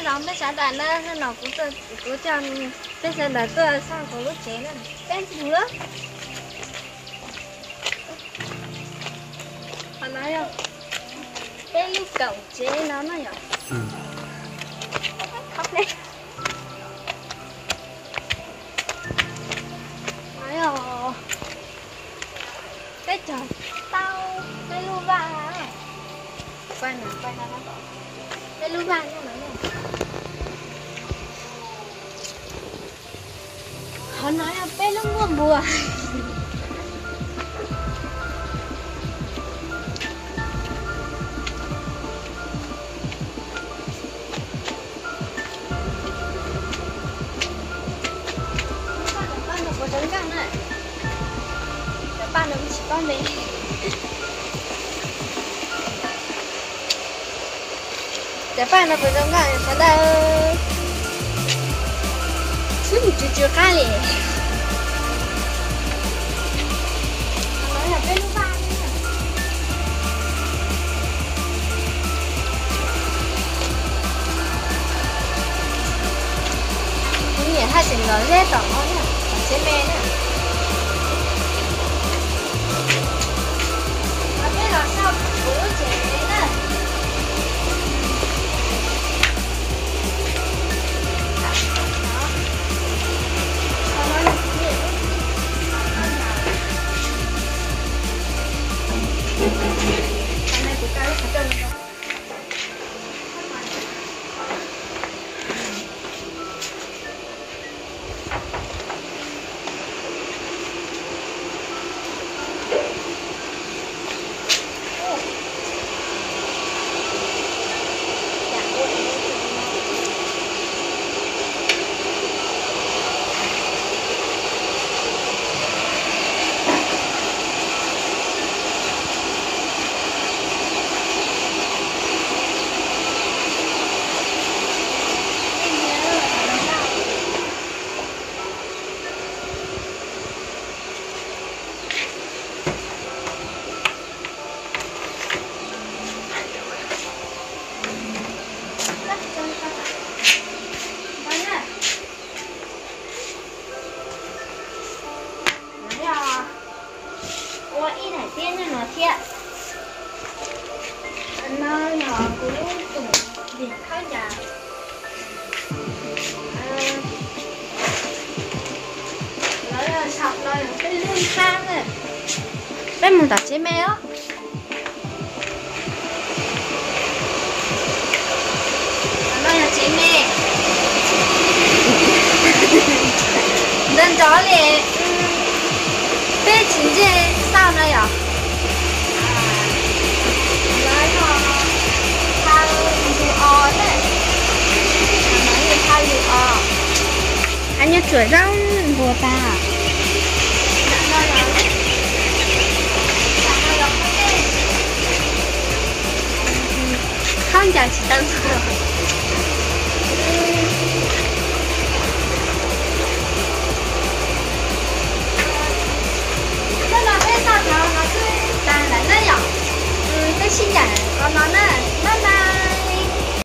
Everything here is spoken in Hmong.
Los peb sawv daws na, no kuv, kuv coj peb sawv daws tuaj saib kuv lub tsev na. Peb mus lawm. Qhov no yog peb lub kaum tsev no na yom. Peb cog tau peb lub vaj, peb lub vaj no. Qhov no yog peb lub nkuaj npua. Cov paj no puas zoo nkauj na? Cov paj no kuv tsis paub npe. Cov paj no puas zoo nkauj sawv daws? Tsw tsw qab li. Kuv niam haj tseem los zeb tom no na, tom tsev me na. Peb los saib kuv lub tsev na. Ua ib daim tiab nyob no thiab. No yog kuv lub tus dim khaub ncaws. Lawv sau no yog peb lub hab na. Peb mus tom tsev me os. No yog tsev me. Nrov nrov li, peb tsis ntsej xauj no yom. Lawv yog hab lus os na. Hab lus os. Hab nyob tsuam zaub npua tas. Khaub ncaws tsis tau ntxuag.